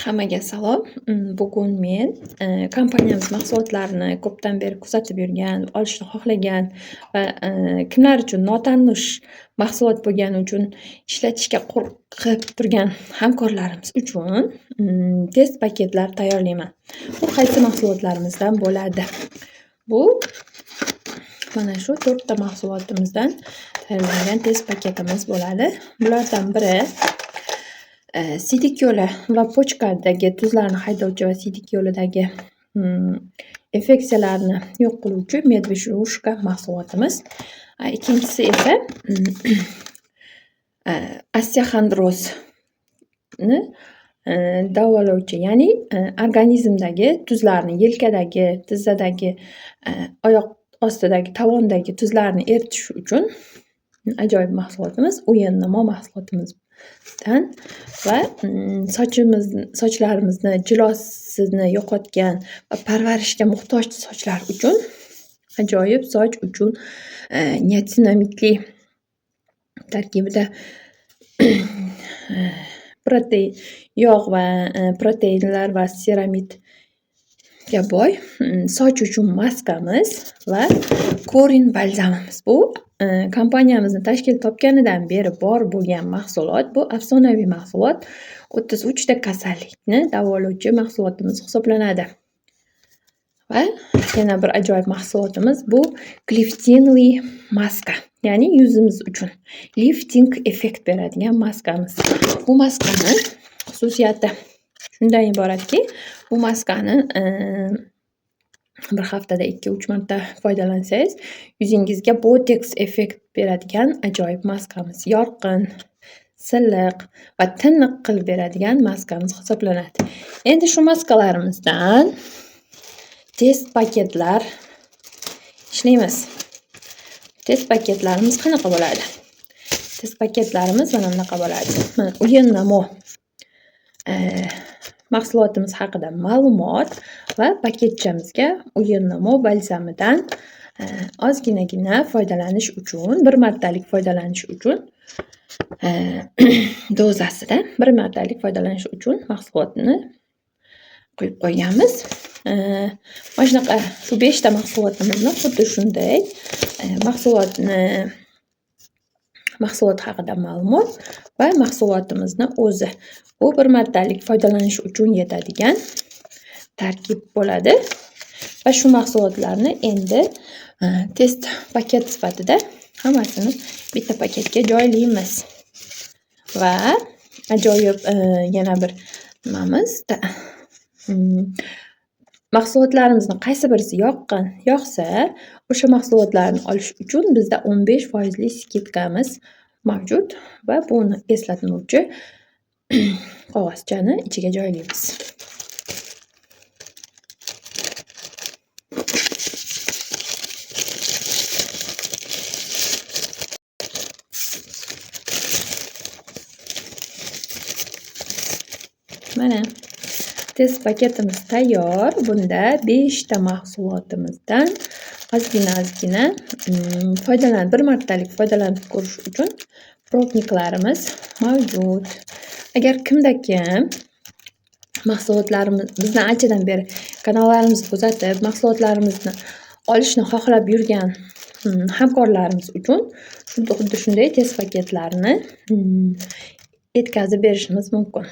Hammaga salom. Bugun men kompaniyamiz mahsulotlarini ko'pdan beri kuzatib yurgan, olishni xohlagan va kimlar uchun notanish mahsulot bo'lgani uchun ishlatishga qo'rqib turgan hamkorlarimiz uchun test paketlar tayyorlayman. Bu qaysi mahsulotlarimizdan bo'ladi? Bu mana shu to'rtta mahsulotimizdan tayyorlangan test paketimiz bo'ladi. Bulardan biri siydik yo'li va pochkadagi tuzlarni haydovchi va siydik yo'lidagi infeksiyalarni yo'q qiluvchi medveshushka mahsulotimiz. Ikkinchisi esa osteoxondrozni davolovchi, ya'ni organizmdagi tuzlarni yelkadagi, tizzadagi, oyoq ostidagi, tovondagi tuzlarni eritish uchun ajoyib mahsulotimiz UNMO mahsulotimizdan va sochlarimizni jilosini yo'qotgan va parvarishga muhtoj sochlar uchun ajoyib soch uchun niatsinamitli tarkibida protein yog' va proteinlar va seramitga boy soch uchun maskamiz va korin balzamimiz. Bu kompaniyamizni tashkil topganidan beri bor bo'lgan mahsulot. Bu afsonaviy mahsulot. 33 ta kasallikni davolovchi mahsulotimiz hisoblanadi. Va yana bir ajoyib mahsulotimiz bu kliftinli maska, ya'ni yuzimiz uchun lifting effekt beradigan maskamiz. Bu maskani xususiyati shundan iboratki, bu maskani bir haftada 2-3 marta foydalansangiz, yuzingizga botoks effekt beradigan ajoyib maskamiz. Yorqin, silliq va tiniq qilib beradigan maskamiz hisoblanadi. Endi shu maskalarimizdan test paketlar ishlaymiz. Test paketlarimiz qanaqa bo'ladi? Test paketlarimiz mana bunaqa bo'ladi. Mana UNMO mahsulotimiz haqida ma'lumot va paketchamizga UNMO balzamidan ozginagina foydalanish uchun, bir martalik foydalanish uchun dozasida bir martalik foydalanish uchun mahsulotni qo'yib qo'yganmiz. Mana shunaqa shu 5 ta mahsulotimizni xuddi shunday mahsulot haqida ma'lumot va mahsulotimizni o'zi. Bu bir martalik foydalanish uchun yetadigan tarkib bo'ladi. Va shu mahsulotlarni endi test paket sifatida hammasini bitta paketga joylaymiz. Va ajoyib yana bir nimamiz mahsulotlarimizni qaysi birisi yoqsa, o'sha mahsulotlarni olish uchun bizda 15% skidkamiz mavjud va buni eslatmovchi qog'ozchani ichiga joylaymiz. Mana test paketimiz tayyor. Bunda 5 ta mahsulotimizdan ozgina-ozgina bir martalik foydalanib ko'rish uchun probniklarimiz mavjud. Agar kimda-kim mahsulotlarimiz bizdan anchadan beri kanallarimizni kuzatib, mahsulotlarimizni olishni xohlab yurgan hamkorlarimiz uchun xuddi shunday test paketlarni yetkazib berishimiz mumkin.